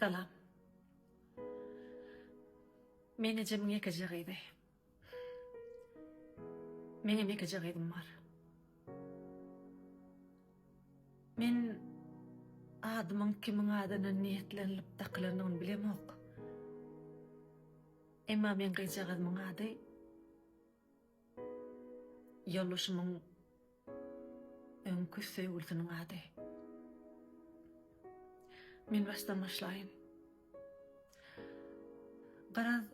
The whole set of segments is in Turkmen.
Salam. Men ejemiň ýekeje gyzy. Meňem ýekeje gyzym bar. Men adymyň kimiň adyna niýetlenilip dakylandygyny bilemok. Emma meň gyzjagazymyň ady Ýoldaşymyň öňki söýgülisiniň ady. Men başdan başlaýyn. Garaz,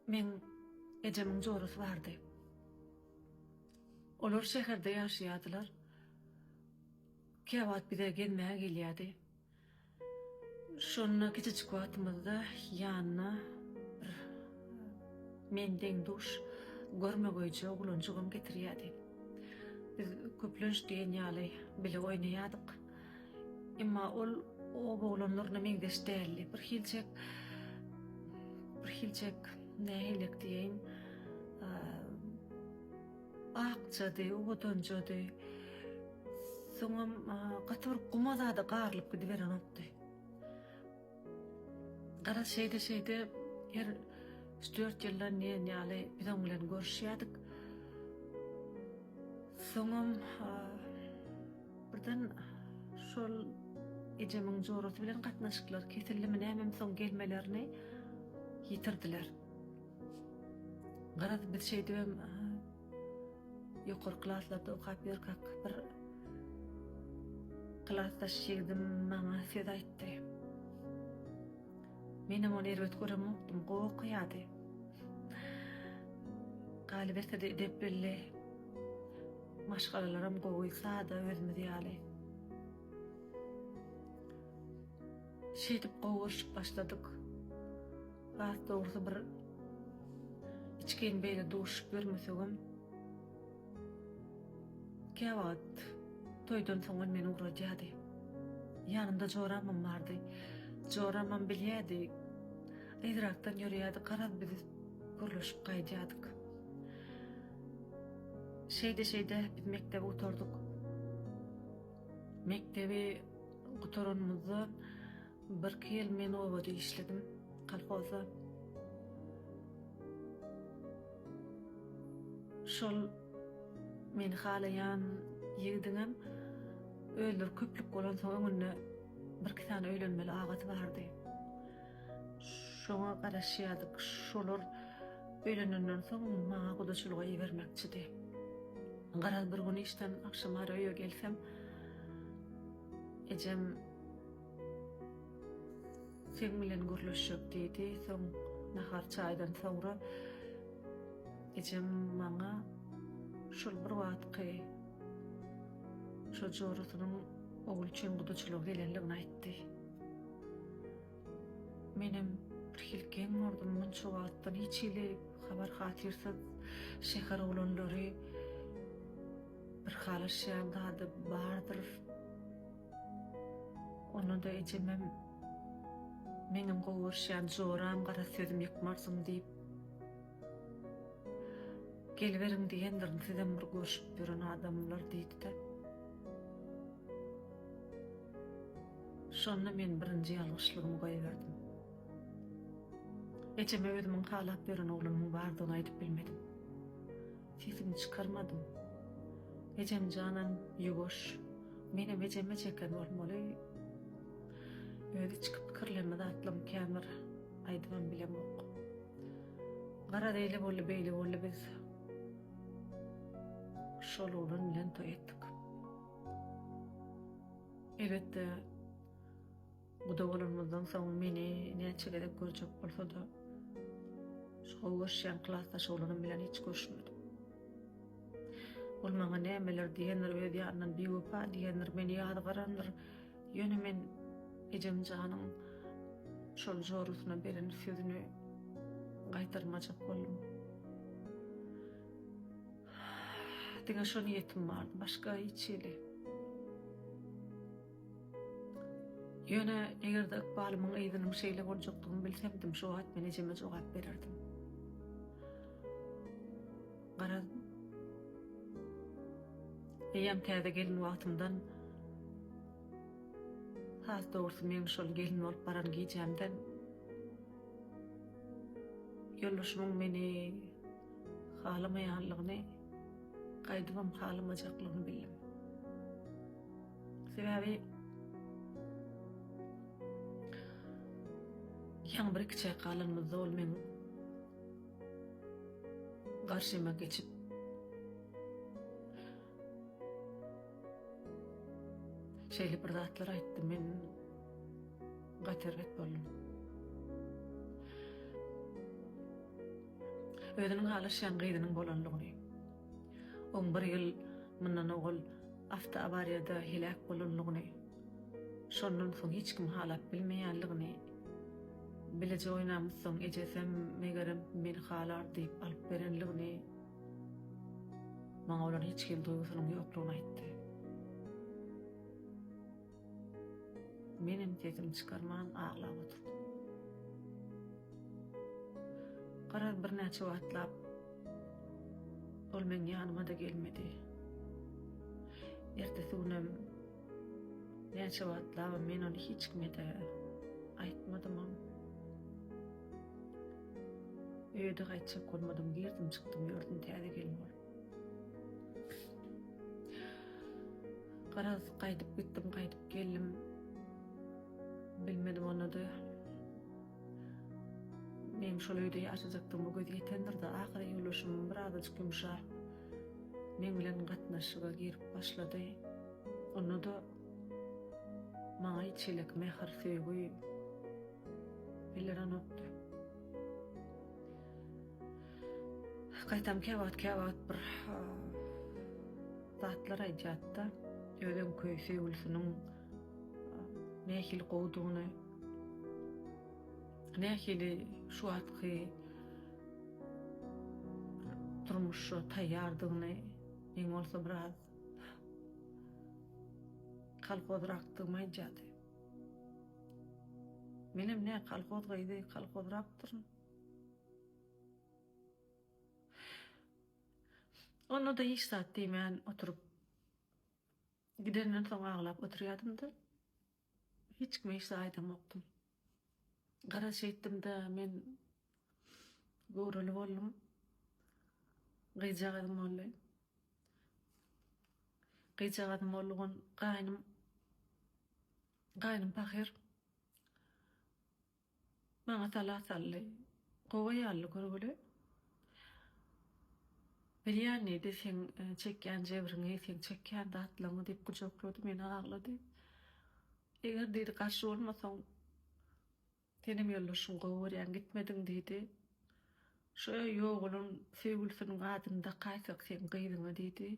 meň ejemiň jorasy bardy. Olar şäherde ýaşaýardylar. Käwagt bize gezmäge gelýärdi. Şonda kiçijik wagtymyzda ýanyna bir men deň-duş görmegeýje oglanjygam getirýärdi. Biz köplenç diýen ýaly bile oýnaýardyk. Emma ol oba oglanlaryna meňzeş däldi. Bir hiljek, bir hiljek, nähilek diýeýin, Akjady, owadanjady. Soňam gaty bir guma zada garylyp gidiberenokdy. Garaz şeýde-şeýde her üç-dört ýyldan diýen ýaly biz oň bilen görüşýärdik. Soňam birden şol ejemiň jorasy bilen gatnaşyklar kesildimi nämemi soň gelmelerini ýitirdiler. Garaz, biz şeýdibem ýokary klaslarda okap ýörkäk bir klasdaş ýigidim maňa söz aýtdy. Menem ony erbet göremokdym, gowy okaýardy. Galyberse-de edeplili, maşgalalaram gowy, sada özümiz ýaly. Şeýdip gowy görşüp başladyk. Has dogrusy bir içgin beýle duşup ýörmesegem, käwagt toýdan soň ol meni ugradýardy. Ýanymda joramam bardy. Joramam bilýärdi. Yzrakdan ýörýärdi, garaz biz gürleşip gaýdýardyk. Şeýde-şeýde biz mekdebi gutardyk. Mekdebi gutaranymyzda Birki ýyl men obada işledim, kolhozda. Şol meni halaýan ýigidiňem özleri köplük bolansoň öňünde birki sany öýlenmeli agasy bardy. Şoňa garaşýardyk. Şolar öýlenenden soň maňa gudaçylyga ibermekçidi. Garaz bir gün işden agşamara öýe gelsem, ejem Seň bilen gürleşjek diýdi. Soň nahar çaýdan soňra ejem maňa şol bir wagtky şo jorasynyň ogly üçin gudaçylyga gelenligini aýtdy. Menem birhili geň gördüm, munça wagtdan hiç hili habar-hatyrsyz şäher oglanlary bir halaşýan zady bardyr. Onda-da ejemem Meňem gowy görüşýän joram gara sözüm ýykmarsyň diýip, Geliberiň diýendirin, sizem bir görşüp ýören adamlar diýdi-de. Şonda men birinji ýalňyşlygymy goýberdim. Ejeme özümiň halap ýören oglanymyň bardygyny aýdyp bilmedim. Sesimi çykarmadym. Ejem janam ýuwaş. Menem ejeme çeken bolmaly. Öz içki pikirlerimi zatlarymy kän bir aýdybam bilemok. Garaz eýle boldy beýle boldy biz şol oglan bilen toý etdik. Elbetde Guda bolanymyzdan soň meni näçe gezek görjek bolsa-da, şu gowy görüşýän klasdaş oglanym bilen hiç görüşmedim. Ol maňa nämeler diýendir, öz ýanyndan biwepa diýendir, meni ýazgarandyr. Ýöne men ejem janyň şol jorasyna beren sözüni gaýtarmajak boldum. Diňe şo niýetim bardy, başga hiç hili. Ýöne eger-de ykbalymyň yzynyň şeýle boljakdygyny bilsemdim, şo wagt men ejeme jogap bererdim. Garaz, eýýäm täze gelin wagtymdan. Has dogrusy meň şol gelin bolup baran gijämden ýoldaşymyň meni halamaýanlygyny, gaýdybam halamajaklygyny bildim. Sebäbi ýaňy bir kiçäk galanymyzda ol meň garşyma geçip Şeýle bir zatlar aýtdy, men gaty erbet boldum. Özüniň halaşýan gyzynyň bolanlygyny, oň bir ýyl mundan owal awtoawariýada heläk bolanlygyny, şondan soň hiç kim halap bilmeýänligini, bileje oýnamyzsoň ejesem megerem meni halar diýip alyp berenligini, Maňa bolan hiç hili duýgusynyň ýoklugyny aýtdy. Menem sesimi çykarman aglap oturdym. Garaz birnäçe wagtlap ol meň ýanyma-da gelmedi. Ertesi günem näçe wagtlabam men ony hiç kime-de aýtmadymam. Öýe-de gaýtjak bolmadym, girdim çykdym ýördüm täze gelin bolup. Garaz gaýdyp gitdim, gaýdyp geldim. Bilmedim onda-da. Meň şol öýde ýaşajakdygyma gözi ýetendir-de, ahyry ýoldaşym birazajyk ýumşap, meň bilen gatnaşyga girip başlady. Onda-da maňa hiç hili mähir, söýgi bildirenokdy. Gaýtam käwagt käwagt bir zatlar aýdýardy-da, öz öňki söýgülisiniň nähili gowudygyny, nähili şu wagtky durmuşa taýýardygyny, meň bolsa biraz kolhozrakdygymy aýdýardy. Menem nä kolhoz gyzy, kolhozrakdyryn. Onda-da hiç zat diýmän oturyp, gidenden soň aglap oturýardym-da, hiç kime hiç zat aýdamokdym. Garaz şeýtdim-de men göwreli boldum. Gyzjagazym boldy. Gyzjagazym boldugan gaýnym Gaýnym pahyr maňa sala saldy. Gowy aýally görgüli. Bilýän diýdi, seň çekýän jebriňi, seň çekýän zatlaryňy diýip gujaklady, meni aglady. Eger diýdi, garşy bolmasaň, senem ýoldaşyňy gowy görýäň, gitmediň diýdi. Şu ýogalan söýgülisiniň adyny dakaýsak seň gyzyňa diýdi.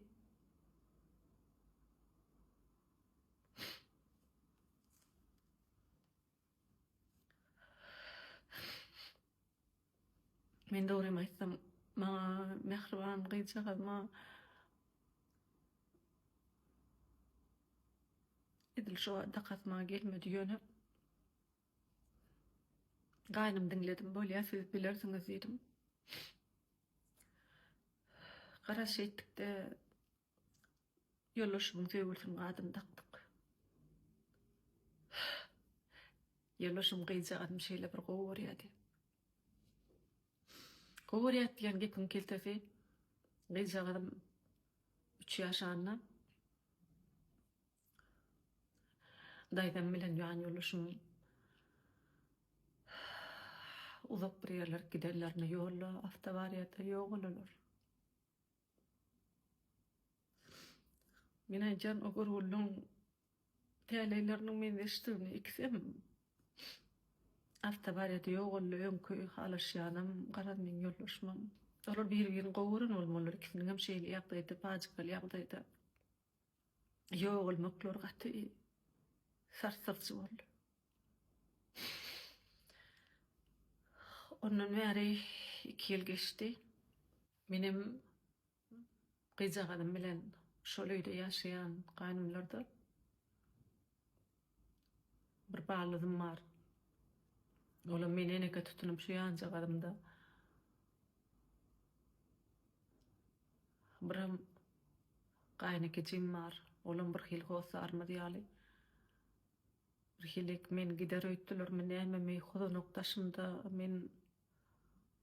Men dogrymy aýtsam, maňa mähriban gyzjagazyma edil şu dakasy maňa gelmedi, ýöne gaýnymy diňledim, bolýa siz bilersiňiz diýdim. Garaz şeýtdikde Ýoldaşymyň söýgülisiniň adyny dakdyk. Ýoldaşym gyzjagazymy şeýle bir gowy görýärdi. Gowy görýärdi diýen gepiň keltesi gyzjagazym üç ýaşanda daýzam bilen ýan ýoldaşym uzak bir ýerlere gidenlerinde ýolda awtoawariýada ýogaldylar. Men aýdýan o gurgullyň täleýleriniň meňzeşdigini ikisem awtoawariýada ýogaldy öňki halaşýanam garaz meň ýoldaşymam. Olar biri-birini gowy gören bolmalylar ikisiniňem şeýle ýagdaýda pajygaly ýagdaýda ýogalmaklary gaty sarsdyryjy boldy. Ondan bäri iki ýyl geçdi. Menem gyzjagazym bilen şol öýde ýaşaýan gaýnymlarda bir baldyzym bar. Olam meni eneke tutunyp şu ýanjagazymda. Birem gaýynekejim bar. Olam bir hili hossarymyz ýaly. Birhili men gider öýtdülermi nämemi hozanak daşymda men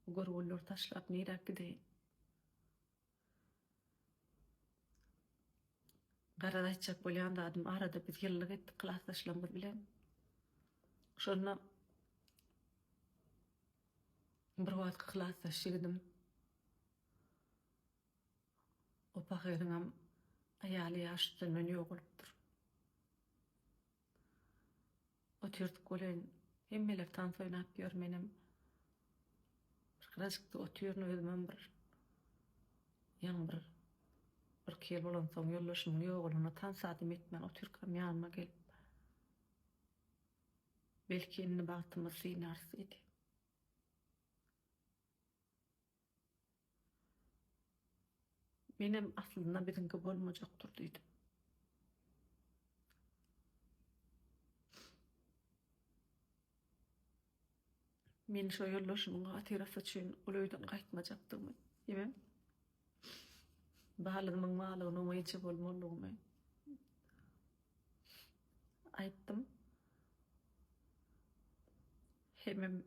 bu görgülileri taşlap niräk gideýin. Garaz aýtjak bolýan zadym arada biz ýyllyk etdik klasdaşlarymyz bilen. Şonda bir wagtky klasdaş ýigidim o pahyryňam aýaly ýaş üstünden ýogalypdyr. Otyrdyk welin, hemmeler tans oýnap ýör, menem bir gyrajykda otyryn, özümem bir ýaňy bir birki ýyl bolansoň ýoldaşymyň ýogalanyna tans adam etmän otyrkam ýanyma gelip, Belki indi bagtymyzy synarys diýdi. Menem aslynda biziňki bolmajakdyr diýdim. Men şo ýoldaşymyň hatyrasy üçin ol öýden gaýtmajakdygymy, hemem balygymyň balygyna oňa eje bolmalydygymy aýtdym. Hemem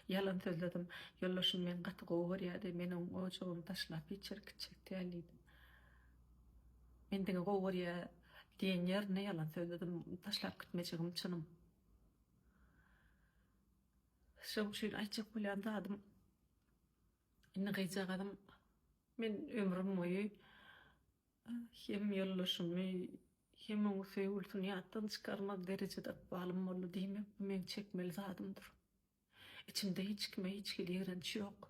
Ýalan sözledim. Ýoldaşym meni gaty gowy görýärdi. Men oň ojagyny taşlap hiç ýere gitjek däl diýdim. Men diňe gowy görýär diýen ýerine ýalan sözledim. Taşlap gitmejegim çynym. Şoň üçin aýtjak bolýan zadym, indi gyzjagazym men ömrüm boýy Hem ýoldaşymy, hem oň söýgülisini ýatdan çykarmaz derejede ykbalym boldy diýmek, bu meň çekmeli zadymdyr. Içimde hiç kime hiç hili ýigrenç ýok.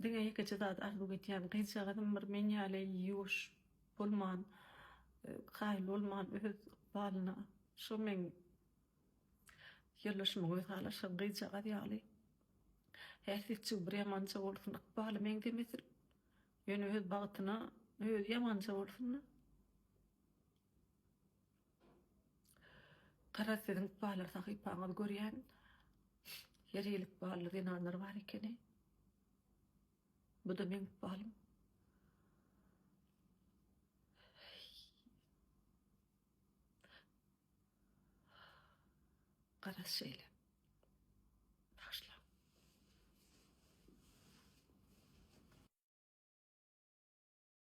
Diňe ýekeje zady arzuw edýän, gyzjagazym bir men ýaly ýuwaş bolman, kaýyl bolman öz ykbalyna, şo meň ýoldaşymyň öz halaşan gyzjagaz ýaly, häsiýetjigi bir ýamanja bolsun, ykbaly meňzemesin. Ýöne öz bagtyna özi ýamanja bolsun-da. Garaz siziň ykballar sahypaňyzy görýän her hili ykbally zenanlar bar ekeni. Bu-da meň ykbalym. Garaz şeýle.